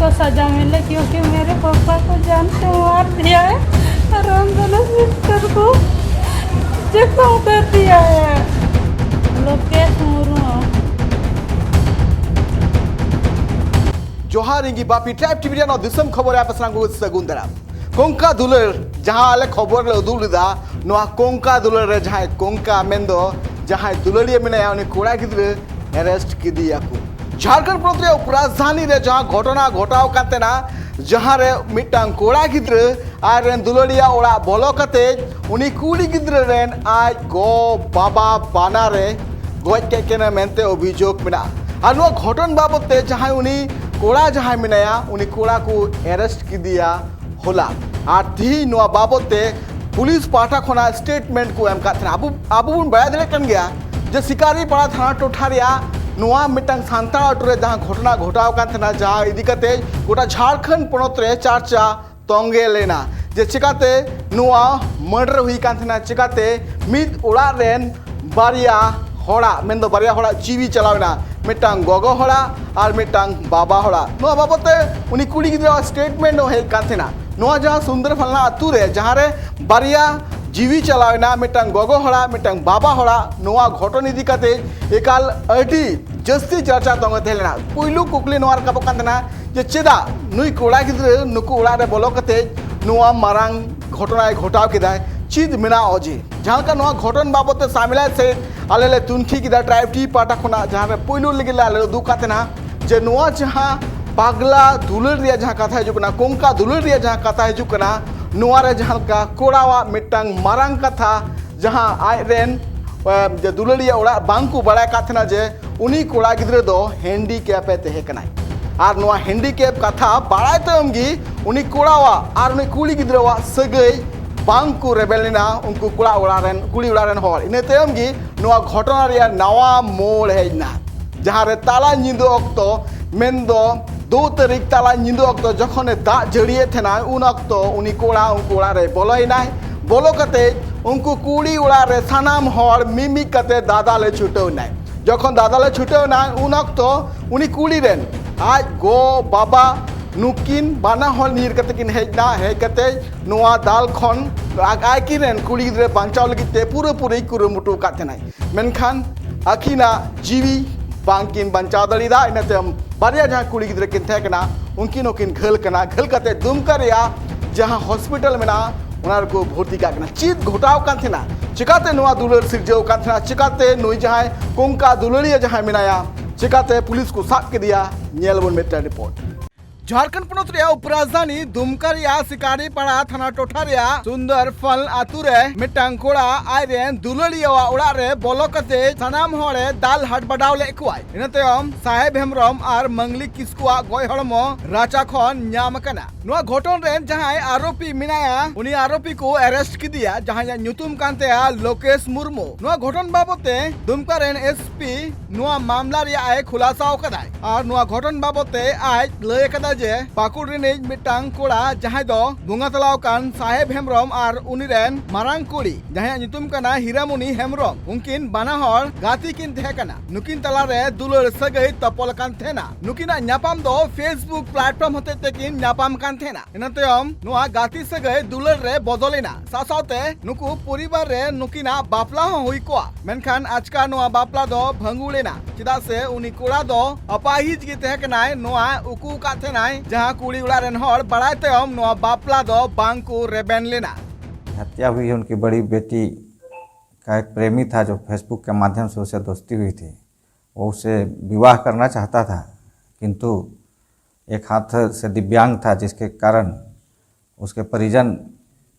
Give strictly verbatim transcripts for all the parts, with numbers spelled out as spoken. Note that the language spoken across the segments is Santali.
तो सजा मिले, क्योंकि मेरे पापा को जान से मार दिया है और हम दोनों सिस्टर को जख्म कर दिया है। लोकेश मुर्मू। ᱡᱚᱦᱟᱨ, ᱤᱧ ᱜᱮ ᱵᱟᱯᱤ᱾ ᱴᱨᱟᱭᱤᱵᱽ ᱴᱤᱵᱷᱤ ᱨᱮᱭᱟᱜ ᱱᱚᱣᱟ ᱫᱤᱥᱚᱢ ᱠᱷᱚᱵᱚᱨ ᱨᱮ ᱟᱯᱮ ᱥᱟᱱᱟᱢ ᱠᱚ ᱥᱟᱹᱜᱩᱱ ᱫᱟᱨᱟᱢ᱾ ᱠᱚᱝᱠᱟ ᱫᱩᱞᱟᱹᱲ, ᱡᱟᱦᱟᱸ ᱟᱞᱮ ᱠᱷᱚᱵᱚᱨ ᱞᱮ ᱩᱫᱩᱜ ᱞᱮᱫᱟ, ᱱᱚᱣᱟ ᱠᱚᱝᱠᱟ ᱫᱩᱞᱟᱹᱲ ᱨᱮ ᱡᱟᱦᱟᱸᱭ ᱠᱚᱝᱠᱟ ᱢᱮᱱᱫᱚ ᱡᱟᱦᱟᱸᱭ ᱫᱩᱞᱟᱹᱲᱤᱭᱟᱹ ᱢᱮᱱᱟᱭᱟ, ᱩᱱᱤ ᱠᱚᱲᱟ ᱜᱤᱫᱽᱨᱟᱹ ᱮᱨᱮᱥᱴ ᱠᱮᱫᱮᱭᱟ ᱠᱚ᱾ ᱡᱷᱟᱲᱠᱷᱚᱸᱰ ᱯᱚᱱᱚᱛ ᱨᱮᱭᱟᱜ ᱩᱯᱨᱟᱡᱽᱫᱷᱟᱱᱤ ᱨᱮ ᱡᱟᱦᱟᱸ ᱜᱷᱚᱴᱚᱱᱟ ᱜᱷᱚᱴᱟᱣ ᱟᱠᱟᱱ ᱛᱟᱦᱮᱱᱟ, ᱡᱟᱦᱟᱸ ᱨᱮ ᱢᱤᱫᱴᱟᱝ ᱠᱚᱲᱟ ᱜᱤᱫᱽᱨᱟᱹ ᱟᱡ ᱨᱮᱱ ᱫᱩᱞᱟᱹᱲᱤᱭᱟᱹ ᱚᱲᱟᱜ ᱵᱚᱞᱚ ᱠᱟᱛᱮ ᱩᱱᱤ ᱠᱩᱲᱤ ᱜᱤᱫᱽᱨᱟᱹ ᱨᱮᱱ ᱟᱡ ᱜᱚ ᱵᱟᱵᱟ ᱵᱟᱱᱟᱨ ᱮ ᱜᱚᱡ ᱠᱮᱫ ᱠᱤᱱᱟ ᱢᱮᱱᱛᱮ ᱚᱵᱷᱤᱡᱳᱜᱽ ᱢᱮᱱᱟᱜᱼᱟ᱾ ᱟᱨ ᱱᱚᱣᱟ ᱜᱷᱚᱴᱚᱱ ᱵᱟᱵᱚᱫ ᱛᱮ ᱡᱟᱦᱟᱸᱭ ᱩᱱᱤ ᱠᱚᱲᱟ ᱡᱟᱦᱟᱸᱭ ᱢᱮᱱᱟᱭᱟ, ᱩᱱᱤ ᱠᱚᱲᱟ ᱠᱚ ᱮᱨᱮᱥᱴ ᱠᱮᱫᱮᱭᱟ ᱦᱚᱞᱟ᱾ ᱟᱨ ᱛᱤᱦᱤᱧ ᱱᱚᱣᱟ ᱵᱟᱵᱚᱫ ᱛᱮ ᱯᱩᱞᱤᱥ ᱯᱟᱦᱴᱟ ᱠᱷᱚᱱᱟᱜ ᱥᱴᱮᱴᱢᱮᱱᱴ ᱠᱚ ᱮᱢ ᱠᱟᱫ ᱛᱟᱦᱮᱱᱟ᱾ ᱟᱵᱚ ᱟᱵᱚ ᱵᱚᱱ ᱵᱟᱲᱟᱭ ᱫᱟᱲᱮᱭᱟᱜ ᱠᱟᱱ ᱜᱮᱭᱟ ᱡᱮ ᱥᱤᱠᱟᱨᱤᱯᱟᱲᱟ ᱛᱷᱟᱱᱟ ᱴᱚᱴᱷᱟ ᱨᱮᱭᱟᱜ ᱱᱚᱣᱟ ᱢᱤᱫᱴᱟᱝ ᱥᱟᱱᱛᱟᱲ ᱟᱹᱛᱩ ᱨᱮ ᱡᱟᱦᱟᱸ ᱜᱷᱚᱴᱚᱱᱟ ᱜᱷᱚᱴᱟᱣ ᱟᱠᱟᱱ ᱛᱟᱦᱮᱱᱟ, ᱡᱟᱦᱟᱸ ᱤᱫᱤ ᱠᱟᱛᱮ ᱜᱚᱴᱟ ᱡᱷᱟᱲᱠᱷᱚᱸᱰ ᱯᱚᱱᱚᱛ ᱨᱮ ᱪᱟᱨᱪᱟ ᱛᱚᱸᱜᱮ ᱞᱮᱱᱟ ᱡᱮ ᱪᱤᱠᱟᱛᱮ ᱱᱚᱣᱟ ᱢᱟᱨᱰᱟᱨ ᱦᱩᱭ ᱟᱠᱟᱱ ᱛᱟᱦᱮᱱᱟ, ᱪᱤᱠᱟᱛᱮ ᱢᱤᱫ ᱚᱲᱟᱜ ᱨᱮᱱ ᱵᱟᱨᱭᱟ ᱦᱚᱲᱟᱜ, ᱢᱮᱱᱫᱚ ᱵᱟᱨᱭᱟ ᱦᱚᱲᱟᱜ ᱡᱤᱣᱤ ᱪᱟᱞᱟᱣ ᱮᱱᱟ, ᱢᱤᱫᱴᱟᱝ ᱜᱚᱜᱚ ᱦᱚᱲᱟᱜ ᱟᱨ ᱢᱤᱫᱴᱟᱝ ᱵᱟᱵᱟ ᱦᱚᱲᱟᱜ᱾ ᱱᱚᱣᱟ ᱵᱟᱵᱚᱫ ᱛᱮ ᱩᱱᱤ ᱠᱩᱲᱤ ᱜᱤᱫᱽᱨᱟᱹᱣᱟᱜ ᱥᱴᱮᱴᱢᱮᱱᱴ ᱦᱚᱸ ᱦᱮᱡ ᱠᱟᱱ ᱛᱟᱦᱮᱱᱟ᱾ ᱱᱚᱣᱟ ᱡᱟᱦᱟᱸ ᱥᱩᱱᱫᱚᱨ ᱯᱷᱟᱞᱱᱟ ᱟᱹᱛᱩ ᱨᱮ ᱡᱟᱦᱟᱸ ᱨᱮ ᱵᱟᱨᱭᱟ ᱡᱤᱣᱤ ᱪᱟᱞᱟᱣ ᱮᱱᱟ, ᱢᱤᱫᱴᱟᱝ ᱜᱚᱜᱚ ᱦᱚᱲᱟᱜ, ᱢᱤᱫᱴᱟᱝ ᱵᱟᱵᱟ ᱦᱚᱲᱟᱜ, ᱱᱚᱣᱟ ᱜᱷᱚᱴᱚᱱ ᱤᱫᱤ ᱠᱟᱛᱮ ᱮᱠᱟᱞ ᱟᱹᱰᱤ ᱡᱟᱹᱥᱛᱤ ᱪᱟᱨᱪᱟ ᱛᱚᱸᱜᱮ ᱛᱟᱦᱮᱸ ᱞᱮᱱᱟ᱾ ᱯᱩᱭᱞᱩ ᱠᱩᱠᱞᱤ ᱱᱚᱣᱟ ᱨᱟᱠᱟᱵᱚᱜ ᱠᱟᱱ ᱛᱟᱦᱮᱱᱟ ᱡᱮ ᱪᱮᱫᱟᱜ ᱱᱩᱭ ᱠᱚᱲᱟ ᱜᱤᱫᱽᱨᱟᱹ ᱱᱩᱠᱩ ᱚᱲᱟᱜ ᱨᱮ ᱵᱚᱞᱚ ᱠᱟᱛᱮ ᱱᱚᱣᱟ ᱢᱟᱨᱟᱝ ᱜᱷᱚᱴᱚᱱᱟᱭ ᱜᱷᱚᱴᱟᱣ ᱠᱮᱫᱟᱭ, ᱪᱮᱫ ᱢᱮᱱᱟᱜᱼᱟ ᱚᱡᱮ? ᱡᱟᱦᱟᱸ ᱞᱮᱠᱟ ᱱᱚᱣᱟ ᱜᱷᱚᱴᱚᱱ ᱵᱟᱵᱚᱫ ᱛᱮ ᱥᱟᱢᱮᱞᱟᱭ ᱥᱮᱫ ᱟᱞᱮ ᱞᱮ ᱛᱩᱱᱠᱷᱤ ᱠᱮᱫᱟ ᱴᱨᱟᱭᱤᱵᱽ ᱴᱤ ᱯᱟᱦᱴᱟ ᱠᱷᱚᱱᱟᱜ, ᱡᱟᱦᱟᱸ ᱨᱮ ᱯᱩᱭᱞᱩ ᱞᱟᱹᱜᱤᱫ ᱞᱮ ᱟᱞᱮ ᱞᱮ ᱩᱫᱩᱜ ᱠᱟᱫ ᱛᱟᱦᱮᱱᱟ ᱡᱮ ᱱᱚᱣᱟ ᱡᱟᱦᱟᱸ ᱯᱟᱜᱽᱞᱟ ᱫᱩᱞᱟᱹᱲ ᱨᱮᱭᱟᱜ ᱡᱟᱦᱟᱸ ᱠᱟᱛᱷᱟ ᱦᱤᱡᱩᱜ ᱠᱟᱱᱟ, ᱠᱚᱝᱠᱟ ᱫᱩᱞᱟᱹᱲ ᱨᱮᱭᱟᱜ ᱡᱟᱦᱟᱸ ᱠᱟᱛᱷᱟ ᱦᱤᱡᱩᱜ ᱠᱟᱱᱟ, ᱱᱚᱣᱟ ᱨᱮ ᱡᱟᱦᱟᱸ ᱞᱮᱠᱟ ᱠᱚᱲᱟᱣᱟᱜ ᱢᱤᱫᱴᱟᱝ ᱢᱟᱨᱟᱝ ᱠᱟᱛᱷᱟ, ᱡᱟᱦᱟᱸ ᱟᱡ ᱨᱮᱱ ᱮ, ᱡᱮ ᱫᱩᱞᱟᱹᱲᱤᱭᱟᱹ ᱚᱲᱟᱜ ᱵᱟᱝ ᱠᱚ ᱵᱟᱲᱟᱭ ᱠᱟᱫ ᱛᱟᱦᱮᱱᱟ ᱡᱮ ᱩᱱᱤ ᱠᱚᱲᱟ ᱜᱤᱫᱽᱨᱟᱹ ᱫᱚ ᱦᱮᱱᱰᱤᱠᱮᱯ ᱮ ᱛᱟᱦᱮᱸ ᱠᱟᱱᱟᱭ᱾ ᱟᱨ ᱱᱚᱣᱟ ᱦᱮᱱᱰᱤᱠᱮᱯ ᱠᱟᱛᱷᱟ ᱵᱟᱲᱟᱭ ᱛᱟᱭᱚᱢ ᱜᱮ ᱩᱱᱤ ᱠᱚᱲᱟᱣᱟᱜ ᱟᱨ ᱩᱱᱤ ᱠᱩᱲᱤ ᱜᱤᱫᱽᱨᱟᱹᱣᱟᱜ ᱥᱟᱹᱜᱟᱹᱭ ᱵᱟᱝ ᱠᱚ ᱨᱮᱵᱮᱱ ᱞᱮᱱᱟ ᱩᱱᱠᱩ ᱠᱚᱲᱟ ᱚᱲᱟᱜ ᱨᱮᱱ, ᱠᱩᱲᱤ ᱚᱲᱟᱜ ᱨᱮᱱ ᱦᱚᱲ᱾ ᱤᱱᱟᱹ ᱛᱟᱭᱚᱢ ᱜᱮ ᱱᱚᱣᱟ ᱜᱷᱚᱴᱚᱱᱟ ᱨᱮᱭᱟᱜ ᱱᱟᱣᱟ ᱢᱳᱲ ᱦᱮᱡ ᱮᱱᱟ, ᱡᱟᱦᱟᱸ ᱨᱮ ᱛᱟᱞᱟ ᱧᱤᱫᱟᱹ ᱚᱠᱛᱚ, ᱢᱮᱱᱫᱚ ᱫᱩ ᱛᱟᱹᱨᱤᱠᱷ ᱛᱟᱞᱟ ᱧᱤᱫᱟᱹ ᱚᱠᱛᱚ ᱡᱚᱠᱷᱚᱱᱮ ᱫᱟᱜ ᱡᱟᱹᱲᱤᱭᱮᱫ ᱛᱟᱦᱮᱱᱟ, ᱩᱱ ᱚᱠᱛᱚ ᱩᱱᱤ ᱠᱚᱲᱟ ᱩᱱᱠᱩ ᱚᱲᱟᱜ ᱨᱮ ᱵᱚᱞᱚᱭᱮᱱᱟᱭ᱾ ᱵᱚᱞᱚ ᱠᱟᱛᱮ ᱩᱱᱠᱩ ᱠᱩᱲᱤ ᱚᱲᱟᱜ ᱨᱮ ᱥᱟᱱᱟᱢ ᱦᱚᱲ ᱢᱤᱢᱤᱫ ᱠᱟᱛᱮ ᱫᱟᱫᱟᱞᱮ ᱪᱷᱩᱴᱟᱹᱣ ᱮᱱᱟᱭ᱾ ᱡᱚᱠᱷᱚᱱ ᱫᱟᱫᱟᱞᱮ ᱪᱷᱩᱴᱟᱹᱣ ᱮᱱᱟ, ᱩᱱ ᱚᱠᱛᱚ ᱩᱱᱤ ᱠᱩᱲᱤ ᱨᱮᱱ ᱟᱡ ᱜᱚ ᱵᱟᱵᱟ ᱱᱩᱠᱤᱱ ᱵᱟᱱᱟ ᱦᱚᱲ ᱧᱤᱨ ᱠᱟᱛᱮ ᱠᱤᱱ ᱦᱮᱡ ᱮᱱᱟ᱾ ᱦᱮᱡ ᱠᱟᱛᱮ ᱱᱚᱣᱟ ᱫᱟᱞ ᱠᱷᱚᱱ ᱟᱡ ᱟᱹᱠᱤᱱ ᱨᱮᱱ ᱠᱩᱲᱤ ᱜᱤᱫᱽᱨᱟᱹ ᱵᱟᱧᱪᱟᱣ ᱞᱟᱹᱜᱤᱫ ᱛᱮ ᱯᱩᱨᱟᱹᱯᱩᱨᱤ ᱠᱩᱨᱩᱢᱩᱴᱩ ᱟᱠᱟᱫ ᱛᱟᱦᱮᱱᱟᱭ᱾ ᱢᱮᱱᱠᱷᱟᱱ ᱟᱹᱠᱤᱱᱟᱜ ᱡᱤᱣᱤ ᱵᱟᱝᱠᱤᱱ ᱵᱟᱧᱪᱟᱣ ᱫᱟᱲᱮᱭᱟᱫᱟ᱾ ᱤᱱᱟᱹ ᱛᱟᱭᱚᱢ ᱵᱟᱨᱭᱟ ᱡᱟᱦᱟᱸ ᱠᱩᱲᱤ ᱜᱤᱫᱽᱨᱟᱹ ᱠᱤᱱ ᱛᱟᱦᱮᱸ ᱠᱟᱱᱟ, ᱩᱱᱠᱤᱱ ᱦᱚᱸᱠᱤᱱ ᱜᱷᱟᱹᱞ ᱠᱟᱱᱟ᱾ ᱜᱷᱟᱹᱞ ᱠᱟᱛᱮ ᱫᱩᱢᱠᱟ ᱨᱮᱭᱟᱜ ᱡᱟᱦᱟᱸ ᱦᱚᱥᱯᱤᱴᱟᱞ ᱢᱮᱱᱟᱜᱼᱟ, ᱚᱱᱟ ᱨᱮᱠᱚ ᱵᱷᱚᱨᱛᱤ ᱠᱟᱜ ᱠᱟᱱᱟ᱾ ᱪᱮᱫ ᱜᱷᱚᱴᱟᱣ ᱠᱟᱱ ᱛᱟᱦᱮᱱᱟ? ᱪᱤᱠᱟᱛᱮ ᱱᱚᱣᱟ ᱫᱩᱞᱟᱹᱲ ᱥᱤᱨᱡᱟᱹᱣ ᱠᱟᱱ ᱛᱟᱦᱮᱱᱟ? ᱪᱤᱠᱟᱛᱮ ᱱᱩᱭ ᱡᱟᱦᱟᱸᱭ ᱠᱚᱝᱠᱟ ᱫᱩᱞᱟᱹᱲᱤᱭᱟᱹ ᱡᱟᱦᱟᱸᱭ ᱢᱮᱱᱟᱭᱟ, ᱪᱤᱠᱟᱛᱮ ᱯᱩᱞᱤᱥ ᱠᱚ ᱥᱟᱵ ᱠᱮᱫᱮᱭᱟ? ᱧᱮᱞ ᱵᱚᱱ ᱢᱤᱫᱴᱟᱝ ᱨᱤᱯᱳᱨᱴ᱾ ᱡᱷᱟᱲᱠᱷᱚᱸᱰ ᱯᱚᱱᱚᱛ ᱨᱮᱭᱟᱜ ᱩᱯᱨᱟᱡᱽᱫᱷᱟᱱᱤ ᱫᱩᱢᱠᱟ ᱨᱮᱭᱟᱜ ᱥᱤᱠᱟᱨᱤᱯᱟᱲᱟ ᱛᱷᱟᱱᱟ ᱴᱚᱴᱷᱟ ᱨᱮᱭᱟᱜ ᱥᱩᱱᱫᱚᱨ ᱯᱷᱟᱞ ᱟᱛᱩ ᱨᱮ ᱢᱤᱫᱴᱟᱝ ᱠᱚᱲᱟ ᱟᱡᱨᱮᱱ ᱫᱩᱞᱟᱹᱲᱤᱭᱟᱹᱣᱟᱜ ᱚᱲᱟᱜ ᱨᱮ ᱵᱚᱞᱚ ᱠᱟᱛᱮ ᱥᱟᱱᱟᱢ ᱦᱚᱲᱮ ᱫᱟᱞ ᱦᱟᱴᱵᱟᱰᱟᱣ ᱞᱮᱫ ᱠᱚᱣᱟᱭ᱾ ᱤᱱᱟᱹ ᱛᱟᱭᱚᱢ ᱥᱟᱦᱮᱵ ᱦᱮᱢᱵᱨᱚᱢ ᱟᱨ ᱢᱟᱝᱞᱤ ᱠᱤᱥᱠᱩᱣᱟᱜ ᱜᱚᱡ ᱦᱚᱲᱢᱚ ᱨᱟᱪᱟ ᱠᱷᱚᱱ ᱧᱟᱢ ᱟᱠᱟᱱᱟ᱾ ᱱᱚᱣᱟ ᱜᱷᱚᱴᱚᱱ ᱨᱮᱱ ᱡᱟᱦᱟᱸᱭ ᱟᱨᱳᱯᱤ ᱢᱮᱱᱟᱭᱟ, ᱩᱱᱤ ᱟᱨᱳᱯᱤ ᱠᱚ ᱟᱨᱮᱥᱴ ᱠᱮᱫᱮᱭᱟ, ᱡᱟᱦᱟᱸᱭᱟᱜ ᱧᱩᱛᱩᱢ ᱠᱟᱱ ᱛᱟᱭᱟ ᱞᱳᱠᱮᱥ ᱢᱩᱨᱢᱩ᱾ ᱱᱚᱣᱟ ᱜᱷᱚᱴᱚᱱ ᱵᱟᱵᱚᱛ ᱛᱮ ᱫᱩᱢᱠᱟ ᱨᱮᱱ ᱮᱥᱯᱤ ᱱᱚᱣᱟ ᱢᱟᱢᱞᱟ ᱨᱮᱭᱟᱜ ᱮ ᱠᱷᱩᱞᱟᱥᱟ ᱟᱠᱟᱫᱟᱭ᱾ ᱟᱨ ᱱᱚᱣᱟ ᱜᱷᱚᱴᱚᱱ ᱵᱟᱵᱚᱛ ᱛᱮ ᱟᱡ ᱞᱟᱹᱭ ᱟᱠᱟᱫᱟ ᱡᱮ ᱯᱟᱹᱠᱩᱲ ᱨᱤᱱᱤᱡ ᱢᱤᱫᱴᱟᱝ ᱠᱚᱲᱟ, ᱡᱟᱦᱟᱸᱭ ᱫᱚ ᱵᱚᱸᱜᱟ ᱛᱟᱞᱟᱣ ᱟᱠᱟᱱ ᱥᱟᱦᱮᱵ ᱦᱮᱢᱵᱨᱚᱢ, ᱟᱨ ᱩᱱᱤ ᱨᱮᱱ ᱢᱟᱨᱟᱝ ᱠᱩᱲᱤ, ᱡᱟᱦᱟᱸᱭᱟᱜ ᱧᱩᱛᱩᱢ ᱠᱟᱱᱟ ᱦᱤᱨᱟᱢᱩᱱᱤ ᱦᱮᱢᱵᱨᱚᱢ, ᱩᱱᱠᱤᱱ ᱵᱟᱱᱟ ᱦᱚᱲ ᱜᱟᱛᱮ ᱠᱤᱱ ᱛᱟᱦᱮᱸ ᱠᱟᱱᱟ᱾ ᱱᱩᱠᱤᱱ ᱛᱟᱞᱟᱨᱮ ᱫᱩᱞᱟᱹᱲ ᱥᱟᱹᱜᱟᱹᱭ ᱛᱚᱯᱚᱞ ᱟᱠᱟᱱ ᱛᱟᱦᱮᱱᱟ᱾ ᱱᱩᱠᱤᱱᱟᱜ ᱧᱟᱯᱟᱢ ᱫᱚ Facebook platform ᱦᱚᱛᱮᱡ ᱛᱮᱠᱤᱱ ᱧᱟᱯᱟᱢ ᱠᱟᱱ ᱛᱟᱦᱮᱱᱟ᱾ ᱤᱱᱟᱹ ᱛᱟᱭᱚᱢ ᱱᱚᱣᱟ ᱜᱟᱛᱮ ᱥᱟᱹᱜᱟᱹᱭ ᱫᱩᱞᱟᱹᱲ ᱨᱮ ᱵᱚᱫᱚᱞ ᱮᱱᱟ᱾ ᱥᱟᱶ ᱥᱟᱶᱛᱮ ᱱᱩᱠᱩ ᱯᱚᱨᱤᱵᱟᱨ ᱨᱮ ᱱᱩᱠᱤᱱᱟᱜ ᱵᱟᱯᱞᱟ ᱦᱚᱸ ᱦᱩᱭ ᱠᱚᱜᱼᱟ, ᱢᱮᱱᱠᱷᱟᱱ ᱟᱪᱠᱟ ᱱᱚᱣᱟ ᱵᱟᱯᱞᱟ ᱫᱚ ᱵᱷᱟᱹᱜᱩᱲ ᱮᱱᱟ, ᱪᱮᱫᱟᱜ ᱥᱮ ᱩᱱᱤ ᱠᱚᱲᱟ ᱫᱚ ᱟᱯᱟᱦᱤᱡ ᱜᱮ ᱛᱟᱦᱮᱸ ᱠᱟᱱᱟᱭ᱾ ᱱᱚᱣᱟ ᱩᱠᱩ ᱟᱠᱟᱫ ᱛᱟᱦᱮᱱᱟᱭ ᱡᱟᱦᱟᱸ ᱠᱩᱲᱤ ᱚᱲᱟᱜ ᱨᱮᱱ ᱦᱚᱲ ᱵᱟᱲᱟᱭ ᱛᱟᱭᱚᱢ ᱱᱚᱣᱟ ᱵᱟᱯᱞᱟ ᱫᱚ ᱵᱟᱝ ᱠᱚ ᱨᱮᱵᱮᱱ ᱞᱮᱱᱟ᱾ हत्या हुई है उनकी बड़ी बेटी का एक प्रेमी था जो Facebook के माध्यम से उससे दोस्ती हुई थी। वो उससे विवाह करना चाहता था, किंतु एक हाथ से दिव्यांग था, जिसके कारण उसके परिजन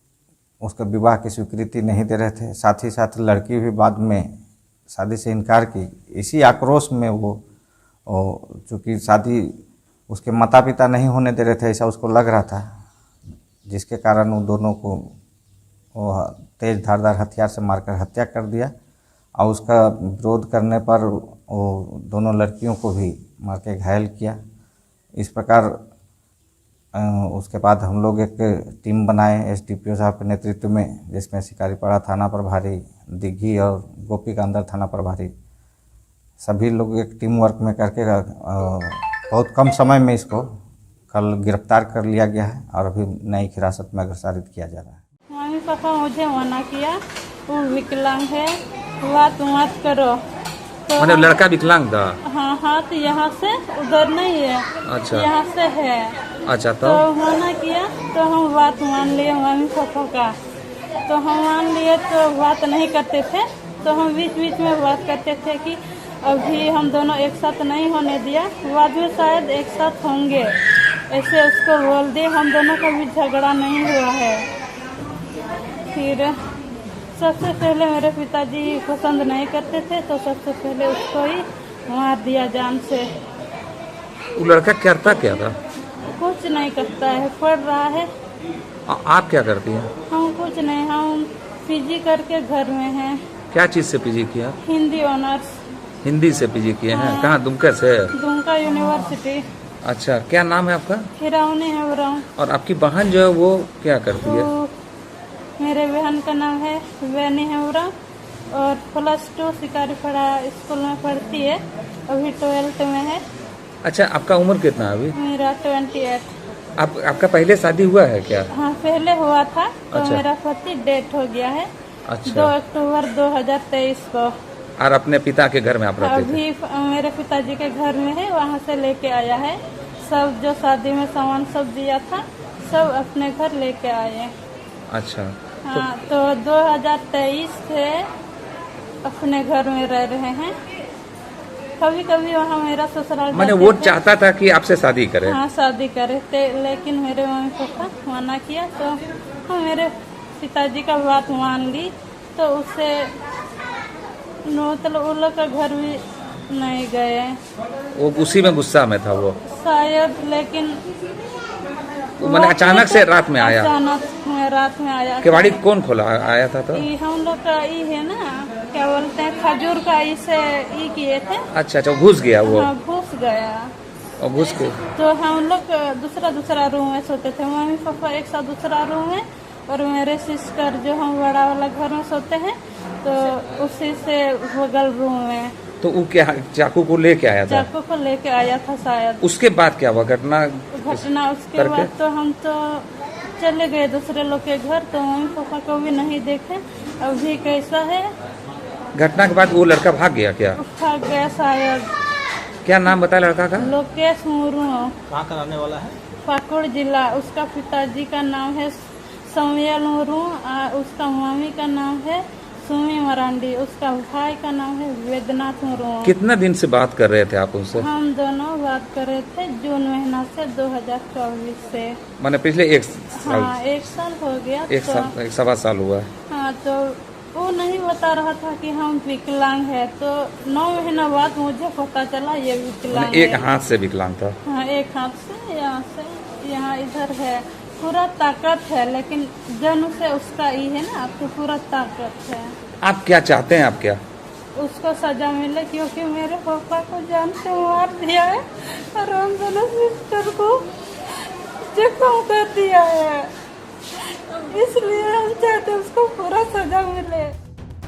उसके विवाह की स्वीकृति नहीं दे रहे थे। साथ ही साथ लड़की भी बाद में शादी से इनकार की। इसी आक्रोश में वो, वो चूँकि शादी उसके माता पिता नहीं होने दे रहे थे, ऐसा उसको लग रहा था, जिसके कारण उन दोनों को वो तेज धारदार हथियार से मारकर हत्या कर दिया। और उसका विरोध करने पर वो दोनों लड़कियों को भी मार के घायल किया। इस प्रकार अ, उसके बाद हम लोग एक टीम बनाए एसडीपीओ साहब के नेतृत्व में, जिसमें शिकारीपाड़ा थाना प्रभारी, दिग्घी और गोपी कांदर थाना प्रभारी, सभी लोग एक टीम वर्क में करके अ, बहुत कम समय में इसको कल गिरफ्तार कर लिया गया है और अभी न्यायिक हिरासत में अग्रसारित किया जा रहा है। मम्मी पापा मुझे मना किया, वो विकलांग है, बात मत करो। तो मैंने हम लड़का विकलांग था? हाँ, हाथ यहाँ से उधर नहीं है, अच्छा। यहाँ से है। अच्छा, तो? तो मना किया, तो हम बात मान लिए मम्मी पापा का। तो हम मान लिए, तो बात नहीं करते थे। तो हम बीच बीच में बात करते थे कि अभी हम दोनों एक साथ नहीं होने दिया, बाद में शायद एक साथ होंगे। ऐसे उसको बोल दिए, हम दोनों का भी झगड़ा नहीं हुआ है। फिर सबसे पहले मेरे पिताजी पसंद नहीं करते थे, तो सबसे पहले उसको ही मार दिया जान से। वो लड़का करता क्या था? कुछ नहीं करता है, पढ़ रहा है। आ, आप क्या करती हैं? हम कुछ नहीं, हम पीजी करके घर में हैं। क्या चीज़ से पीजी किया? हिंदी ऑनर्स। हिंदी से पीजी किए हैं? हाँ। कहाँ, दुमका से? दुमका यूनिवर्सिटी। अच्छा, क्या नाम है आपका? खिरावनी हेम्ब्रम। और आपकी बहन जो है, वो क्या करती है? वो, मेरे बहन का नाम है वेनी हेम्ब्रम और प्लस टू शिकारीपाड़ा स्कूल में पढ़ती है, अभी ट्वेल्थ में है। अच्छा, आपका उम्र कितना है अभी? मेरा ट्वेंटी एट। आप, आपका पहले शादी हुआ है क्या? हाँ, पहले हुआ था, तो अच्छा। मेरा पति डेथ हो गया है अच्छा। दो अक्टूबर दो हज़ार तेईस को। और अपने पिता के घर में आप रहते थे? अभी फ-, मेरे पिताजी के घर में है, वहाँ से लेके आया है। सब जो शादी में सामान सब दिया था, सब अपने घर लेके आए। अच्छा। हाँ, तो दो हज़ार तेईस से अपने घर में रह रहे हैं। कभी कभी वहाँ मेरा ससुराल माने जाते वो थे। चाहता था कि आपसे शादी करे? हाँ, शादी करे थे, लेकिन मेरे मम्मी पापा मना किया, तो हम मेरे पिताजी का बात मान ली, तो उससे, मतलब, उन लोग का घर भी नहीं गए। वो उसी में गुस्सा में था वो? शायद, लेकिन वो माने वो अचानक से रात में आया? अचानक में रात में आया। केवाड़ी कौन खोला, आया था तो? ये हम लोग का ये है ना, क्या बोलते हैं, खजूर का इसे ये किए थे। अच्छा, अच्छा, घुस गया वो? हाँ, घुस गया। और घुस के? तो हम लोग दूसरा, दूसरा रूम में सोते थे, मम्मी पापा एक साथ दूसरा रूम में, और मेरे सिस्टर जो हम बड़ा वाला घर में सोते हैं, तो उसी से बगल रूम में। तो वो क्या चाकू को लेके आया था? चाकू को लेके आया था शायद। उसके बाद क्या हुआ घटना? घटना, उसके करके? बाद तो हम तो चले गए दूसरे लोग के घर, तो मम्मी पापा को भी नहीं देखे। अभी कैसा है? घटना के बाद वो लड़का भाग गया क्या? भाग गया शायद। क्या नाम बताया लड़का का? लोकेश मुर्मू। कहाँ का रहने वाला है? पाकुड़ जिला। उसका पिताजी का नाम है सौम्या मुर्मू, और उसका मम्मी का नाम है सुमी मरांडी। उसका भाई का नाम है वेदनाथ मुर्मू। कितना दिन से बात कर रहे थे आप उनसे? हम दोनों बात कर रहे थे जून महीना से, दो हज़ार चौबीस से। माने पिछले एक साल? हाँ, एक साल हो गया। एक तो साल, एक सवा साल हुआ है। हाँ, तो वो नहीं बता रहा था कि हम विकलांग है, तो नौ महीना बाद मुझे पता चला ये विकलांग माने एक है। हाथ से विकलांग था? हाँ, एक हाथ से, यहाँ से, यहाँ इधर है, पूरा ताकत है, लेकिन जन्म से उसका ये है ना, आपको पूरा ताकत है। आप क्या चाहते हैं, आप क्या? उसको सजा मिले, क्योंकि मेरे पापा को जान से मार दिया है और हम दोनों सिस्टर को जख्म कर दिया है, इसलिए हम चाहते हैं उसको पूरा सजा मिले।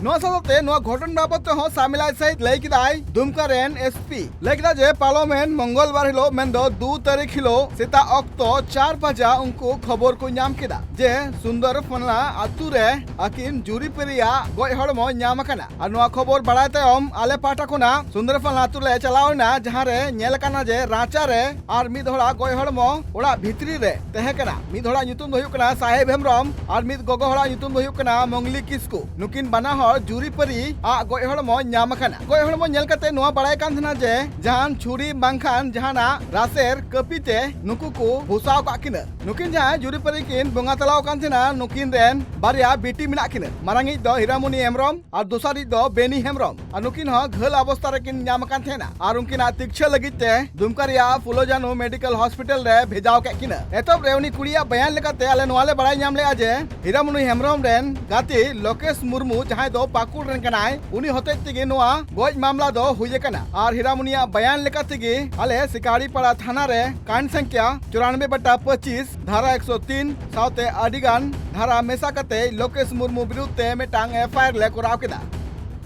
ᱱᱚᱣᱟ ᱥᱟᱶᱛᱮ ᱱᱚᱣᱟ ᱜᱷᱚᱴᱚᱱ ᱵᱟᱵᱚᱫ ᱛᱮᱦᱚᱸ ᱥᱟᱢᱮᱞᱟᱭ ᱥᱟᱹᱦᱤᱡ ᱞᱟᱹᱭ ᱠᱮᱫᱟᱭ ᱫᱩᱢᱠᱟ ᱨᱮᱱ ᱮᱥᱯᱤ᱾ ᱞᱟᱹᱭ ᱠᱮᱫᱟ ᱡᱮ ᱯᱟᱨᱚᱢᱮᱱ ᱢᱚᱝᱜᱚᱞᱵᱟᱨ ᱦᱤᱞᱳᱜ, ᱢᱮᱱᱫᱚ ᱫᱩ ᱛᱟᱹᱨᱤᱠᱷ ᱦᱤᱞᱳᱜ ᱥᱮᱛᱟᱜ ᱚᱠᱛᱚ ᱪᱟᱨ ᱵᱟᱡᱟ ᱩᱱᱠᱩ ᱠᱷᱚᱵᱚᱨ ᱠᱚ ᱧᱟᱢ ᱠᱮᱫᱟ ᱡᱮ ᱥᱩᱱᱫᱚᱨ ᱯᱷᱟᱞᱱᱟ ᱟᱛᱩ ᱨᱮ ᱟᱹᱠᱤᱱ ᱡᱩᱨᱤᱯᱟᱹᱨᱤᱭᱟᱜ ᱜᱚᱡ ᱦᱚᱲᱢᱚ ᱧᱟᱢ ᱟᱠᱟᱱᱟ᱾ ᱟᱨ ᱱᱚᱣᱟ ᱠᱷᱚᱵᱚᱨ ᱵᱟᱲᱟᱭ ᱛᱟᱭᱚᱢ ᱟᱞᱮ ᱯᱟᱦᱴᱟ ᱠᱷᱚᱱᱟᱜ ᱥᱩᱱᱫᱚᱨ ᱯᱷᱟᱞᱱᱟ ᱟᱛᱩ ᱞᱮ ᱪᱟᱞᱟᱣ ᱮᱱᱟ, ᱡᱟᱦᱟᱸ ᱨᱮ ᱧᱮᱞ ᱟᱠᱟᱱᱟ ᱡᱮ ᱨᱟᱪᱟ ᱨᱮ ᱟᱨ ᱢᱤᱫ ᱦᱚᱲᱟᱜ ᱜᱚᱡ ᱦᱚᱲᱢᱚ ᱚᱲᱟᱜ ᱵᱷᱤᱛᱨᱤ ᱨᱮ ᱛᱟᱦᱮᱸ ᱠᱟᱱᱟ᱾ ᱢᱤᱫ ᱦᱚᱲᱟᱜ ᱧᱩᱛᱩᱢ ᱫᱚ ᱦᱩᱭᱩᱜ ᱠᱟᱱᱟ ᱥᱟᱦᱮᱵ ᱦᱮᱢᱵᱨᱚᱢ ᱟᱨ ᱢᱤᱫ ᱜᱚᱜᱚ ᱦᱚᱲᱟᱜ ᱧᱩᱛᱩᱢ ᱫᱚ ᱦᱩᱭᱩᱜ ᱠᱟᱱᱟ ᱢᱚᱝᱞᱤ ᱠᱤᱥᱠᱩ᱾ ᱱᱩᱠᱤᱱ ᱵᱟᱱᱟ ᱦᱚᱲ ᱡᱩᱨᱤᱯᱟᱹᱨᱤ ᱟᱜ ᱜᱚᱡ ᱦᱚᱲᱢᱚ ᱧᱟᱢ ᱟᱠᱟᱱᱟ᱾ ᱜᱚᱡ ᱦᱚᱲᱢᱚ ᱧᱮᱞ ᱠᱟᱛᱮ ᱱᱚᱣᱟ ᱵᱟᱲᱟᱭ ᱠᱟᱱ ᱛᱟᱦᱮᱱᱟ ᱡᱮ ᱡᱟᱦᱟᱱ ᱪᱷᱩᱨᱤ ᱵᱟᱝᱠᱷᱟᱱ ᱡᱟᱦᱟᱱᱟᱜ ᱨᱟᱥᱮᱨ ᱠᱟᱹᱯᱤ ᱛᱮ ᱱᱩᱠᱩ ᱠᱚ ᱵᱷᱩᱥᱟᱣ ᱠᱟᱜ ᱠᱤᱱᱟ᱾ ᱱᱩᱠᱤᱱ ᱡᱟᱦᱟᱸᱭ ᱡᱩᱨᱤᱯᱟᱹᱨᱤ ᱠᱤᱱ ᱵᱚᱸᱜᱟ ᱛᱟᱞᱟᱣ ᱟᱠᱟᱱ ᱛᱟᱦᱮᱱᱟ, ᱱᱩᱠᱤᱱ ᱨᱮᱱ ᱵᱟᱨᱭᱟ ᱵᱤᱴᱤ ᱢᱮᱱᱟᱜ ᱠᱤᱱᱟ᱾ ᱢᱟᱨᱟᱝᱤᱡ ᱫᱚ ᱦᱤᱨᱟᱢᱩᱱᱤ ᱦᱮᱢᱵᱨᱚᱢ ᱟᱨ ᱫᱚᱥᱟᱨᱤᱡ ᱫᱚ ᱵᱮᱱᱤ ᱦᱮᱢᱵᱨᱚᱢ᱾ ᱟᱨ ᱱᱩᱠᱤᱱ ᱦᱚᱸ ᱜᱷᱟᱹᱞ ᱚᱵᱚᱥᱛᱟ ᱨᱮᱠᱤᱱ ᱧᱟᱢ ᱟᱠᱟᱱ ᱛᱟᱦᱮᱱᱟ᱾ ᱟᱨ ᱩᱱᱠᱤᱱᱟᱜ ᱛᱤᱠᱪᱷᱟᱹ ᱞᱟᱹᱜᱤᱫ ᱛᱮ ᱫᱩᱢᱠᱟ ᱨᱮᱭᱟᱜ ᱯᱷᱩᱞᱳ ᱡᱷᱟᱱᱳ ᱢᱮᱰᱤᱠᱮᱞ ᱦᱚᱥᱯᱤᱴᱟᱞ ᱨᱮ ᱵᱷᱮᱡᱟᱣ ᱠᱮᱫ ᱠᱤᱱᱟ᱾ ᱮᱛᱚᱦᱚᱵ ᱨᱮ ᱩᱱᱤ ᱠᱩᱲᱤᱭᱟᱜ ᱵᱟᱭᱟᱱ ᱞᱮᱠᱟᱛᱮ ᱟᱞᱮ ᱱᱚᱣᱟ ᱞᱮ ᱵᱟᱲᱟᱭ ᱧᱟᱢ ᱞᱮᱫᱼᱟ ᱡᱮ ᱦᱤᱨᱟᱢᱩᱱᱤ ᱦᱮᱢᱵᱨᱚᱢ ᱨᱮᱱ ᱜᱟᱛᱮ ᱞᱳᱠᱮᱥ ᱢᱩᱨᱢᱩ, ᱡᱟᱦᱟᱸᱭ ᱫᱚ ᱯᱟᱹᱠᱩᱲ ᱨᱮᱱ ᱠᱟᱱᱟᱭ, ᱩᱱᱤ ᱦᱚᱛᱮᱡ ᱛᱮᱜᱮ ᱱᱚᱣᱟ ᱜᱚᱡ ᱢᱟᱢᱞᱟ ᱫᱚ ᱦᱩᱭ ᱟᱠᱟᱱᱟ᱾ ᱟᱨ ᱦᱤᱨᱟᱢᱩᱱᱤᱭᱟᱜ ᱵᱟᱭᱟᱱ ᱞᱮᱠᱟ ᱛᱮᱜᱮ ᱟᱞᱮ ᱥᱤᱠᱟᱲᱤᱯᱟᱲᱟ ᱛᱷᱟᱱᱟ ᱨᱮ ᱠᱟᱱᱰ ᱥᱚᱝᱠᱷᱭᱟ ᱪᱩᱨᱟᱱᱵᱮ ᱵᱟᱴᱟ ᱯᱚᱸᱪᱤᱥ, ᱫᱷᱟᱨᱟ ᱮᱠᱥᱚ ᱛᱤᱱ ᱥᱟᱶᱛᱮ ᱟᱹᱰᱤᱜᱟᱱ ᱫᱷᱟᱨᱟ ᱢᱮᱥᱟ ᱠᱟᱛᱮ ᱞᱳᱠᱮᱥ ᱢᱩᱨᱢᱩ ᱵᱤᱨᱩᱫᱷ ᱛᱮ ᱢᱤᱫᱴᱟᱝ ᱮᱯᱷ ᱟᱭ ᱟᱨ ᱞᱮ ᱠᱚᱨᱟᱣ ᱠᱮᱫᱟ᱾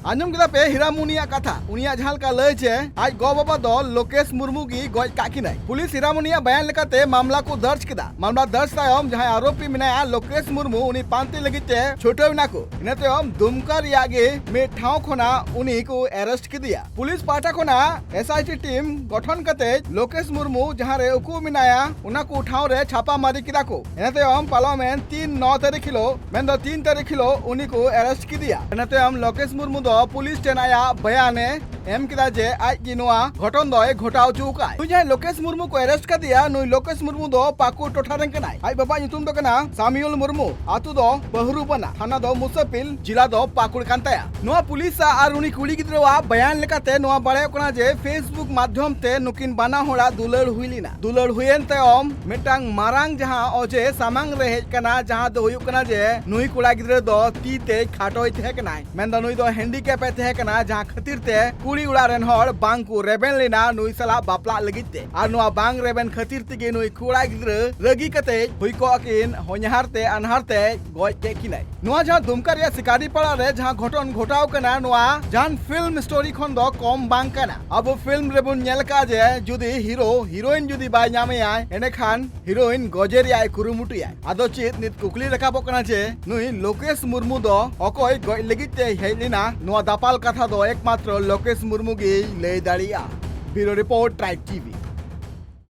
ᱟᱸᱡᱚᱢ ᱠᱮᱫᱟ ᱯᱮ ᱦᱤᱨᱟᱢᱩᱱᱤᱭᱟᱜ ᱠᱟᱛᱷᱟ᱾ ᱩᱱᱤᱭᱟᱜ ᱡᱟᱦᱟᱸ ᱞᱮᱠᱟ ᱞᱟᱹᱭ ᱡᱮ ᱟᱡ ᱜᱚ ᱵᱟᱵᱟ ᱫᱚ ᱞᱳᱠᱮᱥ ᱢᱩᱨᱢᱩ ᱜᱮ ᱜᱚᱡ ᱠᱟᱜ ᱠᱤᱱᱟᱭ᱾ ᱯᱩᱞᱤᱥ ᱦᱤᱨᱟᱢᱩᱱᱤᱭᱟᱜ ᱵᱟᱭᱟᱱ ᱞᱮᱠᱟᱛᱮ ᱢᱟᱢᱞᱟ ᱠᱚ ᱫᱟᱨᱡᱽ ᱠᱮᱫᱟ᱾ ᱢᱟᱢᱞᱟ ᱫᱟᱨᱡᱽ ᱛᱟᱭᱚᱢ ᱡᱟᱦᱟᱸᱭ ᱟᱨᱳᱯᱤ ᱢᱮᱱᱟᱭᱟ ᱞᱳᱠᱮᱥ ᱢᱩᱨᱢᱩ, ᱩᱱᱤ ᱯᱟᱱᱛᱮ ᱞᱟᱹᱜᱤᱫ ᱛᱮ ᱪᱷᱩᱴᱟᱹᱣ ᱮᱱᱟ ᱠᱚ᱾ ᱤᱱᱟᱹ ᱛᱟᱭᱚᱢ ᱫᱩᱢᱠᱟ ᱨᱮᱭᱟᱜ ᱜᱮ ᱢᱤᱫ ᱴᱷᱟᱶ ᱠᱷᱚᱱᱟᱜ ᱩᱱᱤ ᱠᱚ ᱟᱨᱮᱥᱴ ᱠᱮᱫᱮᱭᱟ᱾ ᱯᱩᱞᱤᱥ ᱯᱟᱦᱴᱟ ᱠᱷᱚᱱᱟᱜ ᱮᱥ ᱟᱭ ᱴᱤ ᱴᱤᱢ ᱜᱚᱴᱷᱚᱱ ᱠᱟᱛᱮ ᱞᱳᱠᱮᱥ ᱢᱩᱨᱢᱩ ᱡᱟᱦᱟᱸ ᱨᱮ ᱩᱠᱩ ᱢᱮᱱᱟᱭᱟ ᱚᱱᱟ ᱠᱚ ᱴᱷᱟᱶ ᱨᱮ ᱪᱷᱟᱯᱟ ᱢᱟᱨᱤ ᱠᱮᱫᱟ ᱠᱚ᱾ ᱤᱱᱟᱹ ᱛᱟᱭᱚᱢ ᱯᱟᱨᱚᱢᱮᱱ ᱛᱤᱱ ᱱᱚ ᱛᱟᱹᱨᱤᱠᱷ ᱦᱤᱞᱳᱜ, ᱢᱮᱱᱫᱚ ᱛᱤᱱ ᱛᱟᱹᱨᱤᱠᱷ ᱦᱤᱞᱳᱜ ᱩᱱᱤ ᱠᱚ ᱟᱨᱮᱥᱴ ᱠᱮᱫᱮᱭᱟ᱾ ᱤᱱᱟᱹ ᱛᱟᱭᱚᱢ ᱞᱳᱠᱮᱥ ᱢᱩᱨᱢᱩ ᱫᱚ ᱯᱩᱞᱤᱥ ᱴᱷᱮᱱ ᱟᱭᱟᱜ ᱵᱟᱭᱟᱱᱮ ᱮᱢ ᱠᱮᱫᱟ ᱡᱮ ᱟᱡ ᱜᱮ ᱱᱚᱣᱟ ᱜᱷᱚᱴᱚᱱ ᱫᱚᱭ ᱜᱷᱚᱴᱟᱣ ᱦᱚᱪᱚ ᱟᱠᱟᱫ᱾ ᱱᱩᱭ ᱡᱟᱦᱟᱸᱭ ᱞᱳᱠᱮᱥ ᱢᱩᱨᱢᱩ ᱠᱚ ᱟᱨᱮᱥᱴ ᱠᱟᱫᱮᱭᱟ, ᱱᱩᱭ ᱞᱳᱠᱮᱥ ᱢᱩᱨᱢᱩ ᱫᱚ ᱯᱟᱹᱠᱩᱲ ᱴᱚᱴᱷᱟ ᱨᱮᱱ ᱠᱟᱱᱟᱭ᱾ ᱟᱡ ᱵᱟᱵᱟᱣᱟᱜ ᱧᱩᱛᱩᱢ ᱫᱚ ᱠᱟᱱᱟ ᱥᱟᱢᱤᱭᱩᱞ ᱢᱩᱨᱢᱩ, ᱟᱛᱳ ᱫᱚ ᱯᱟᱹᱦᱨᱩᱵᱟᱱᱟ, ᱛᱷᱟᱱᱟ ᱫᱚ ᱢᱩᱥᱟᱯᱤᱞ, ᱡᱮᱞᱟ ᱫᱚ ᱯᱟᱹᱠᱩᱲ ᱠᱟᱱ ᱛᱟᱭᱟ᱾ ᱱᱚᱣᱟ ᱯᱩᱞᱤᱥ ᱟᱨ ᱩᱱᱤ ᱠᱩᱲᱤ ᱜᱤᱫᱽᱨᱟᱹᱣᱟᱜ ᱵᱟᱭᱟᱱ ᱞᱮᱠᱟᱛᱮ ᱱᱚᱣᱟ ᱵᱟᱲᱟᱭᱚᱜ ᱠᱟᱱᱟ ᱡᱮ Facebook ᱢᱟᱫᱽᱫᱷᱚᱢ ᱛᱮ ᱱᱩᱠᱤᱱ ᱵᱟᱱᱟ ᱦᱚᱲᱟᱜ ᱫᱩᱞᱟᱹᱲ ᱦᱩᱭ ᱞᱮᱱᱟ᱾ ᱫᱩᱞᱟᱹᱲ ᱦᱩᱭᱮᱱ ᱛᱟᱭᱚᱢ ᱢᱤᱫᱴᱟᱝ ᱢᱟᱨᱟᱝ ᱡᱟᱦᱟᱸ ᱚᱡᱮ ᱥᱟᱢᱟᱝ ᱨᱮ ᱦᱮᱡ ᱠᱟᱱᱟ, ᱡᱟᱦᱟᱸ ᱫᱚ ᱦᱩᱭᱩᱜ ᱠᱟᱱᱟ ᱡᱮ ᱱᱩᱭ ᱠᱚᱲᱟ ᱜᱤᱫᱽᱨᱟᱹ ᱫᱚ ᱛᱤ ᱛᱮ ᱠᱷᱟᱴᱚᱭ ᱛᱟᱦᱮᱸ ᱠᱟᱱᱟᱭ, ᱢᱮᱱᱫᱚ ᱱᱩᱭ ᱫᱚ ᱦᱮᱱᱰᱤᱠᱮᱯ ᱮ ᱛᱟᱦᱮᱸ ᱠᱟᱱᱟ, ᱡᱟᱦᱟᱸ ᱠᱷᱟᱹᱛᱤᱨ ᱛᱮ ᱠᱩᱲᱤ ᱚᱲᱟᱜ ᱨᱮᱱ ᱦᱚᱲ ᱵᱟᱝ ᱠᱚ ᱨᱮᱵᱮᱱ ᱞᱮᱱᱟ ᱱᱩᱭ ᱥᱟᱞᱟᱜ ᱵᱟᱯᱞᱟᱜ ᱞᱟᱹᱜᱤᱫ ᱛᱮ᱾ ᱟᱨ ᱱᱚᱣᱟ ᱵᱟᱝ ᱨᱮᱵᱮᱱ ᱠᱷᱟᱹᱛᱤᱨ ᱛᱮᱜᱮ ᱱᱩᱭ ᱠᱚᱲᱟ ᱜᱤᱫᱽᱨᱟᱹ ᱨᱟᱹᱜᱤ ᱠᱟᱛᱮ ᱦᱩᱭ ᱠᱚᱜ ᱟᱹᱠᱤᱱ ᱦᱚᱧᱦᱟᱨ ᱛᱮ ᱟᱱᱦᱟᱨ ᱛᱮ ᱜᱚᱡ ᱠᱮᱫ ᱠᱤᱱᱟᱭ᱾ ᱱᱚᱣᱟ ᱡᱟᱦᱟᱸ ᱫᱩᱢᱠᱟ ᱨᱮᱭᱟᱜ ᱥᱤᱠᱟᱨᱤᱯᱟᱲᱟ ᱨᱮ ᱡᱟᱦᱟᱸ ᱜᱷᱚᱴᱚᱱ ᱜᱷᱚᱴᱟᱣ ᱠᱟᱱᱟ, ᱱᱚᱣᱟ ᱡᱟᱦᱟᱱ ᱯᱷᱤᱞᱢ ᱥᱴᱳᱨᱤ ᱠᱷᱚᱱ ᱫᱚ ᱠᱚᱢ ᱵᱟᱝ ᱠᱟᱱᱟ᱾ ᱟᱵᱚ ᱯᱷᱤᱞᱢ ᱨᱮᱵᱚᱱ ᱧᱮᱞ ᱠᱟᱜᱼᱟ ᱡᱮ ᱡᱩᱫᱤ ᱦᱤᱨᱳ ᱦᱤᱨᱳᱭᱤᱱ ᱡᱩᱫᱤ ᱵᱟᱭ ᱧᱟᱢᱮᱭᱟᱭ, ᱮᱸᱰᱮᱠᱷᱟᱱ ᱦᱤᱨᱳᱭᱤᱱ ᱜᱚᱡᱮ ᱨᱮᱭᱟᱜ ᱮ ᱠᱩᱨᱩᱢᱩᱴᱩᱭᱟᱭ᱾ ᱟᱫᱚ ᱪᱮᱫ ᱱᱤᱛ ᱠᱩᱠᱞᱤ ᱨᱟᱠᱟᱵᱚᱜ ᱠᱟᱱᱟ ᱡᱮ ᱱᱩᱭ ᱞᱳᱠᱮᱥ ᱢᱩᱨᱢᱩ ᱫᱚ ᱚᱠᱚᱭ ᱜᱚᱡ ᱞᱟᱹᱜᱤᱫ ᱛᱮᱭ ᱦᱮᱡ ᱞᱮᱱᱟ? ᱱᱚᱣᱟ ᱫᱟᱯᱟᱞ ᱠᱟᱛᱷᱟ ᱫᱚ ᱮᱠᱢᱟᱛᱨᱚ ᱞᱳᱠᱮᱥ ᱢᱩᱨᱢᱩ ᱜᱮᱭ ᱞᱟᱹᱭ ᱫᱟᱲᱮᱭᱟᱜᱼᱟ᱾ ᱵᱤᱭᱩᱨᱳ ᱨᱤᱯᱳᱨᱴ, ᱴᱨᱟᱭᱤᱵᱽ ᱴᱤᱵᱷᱤ᱾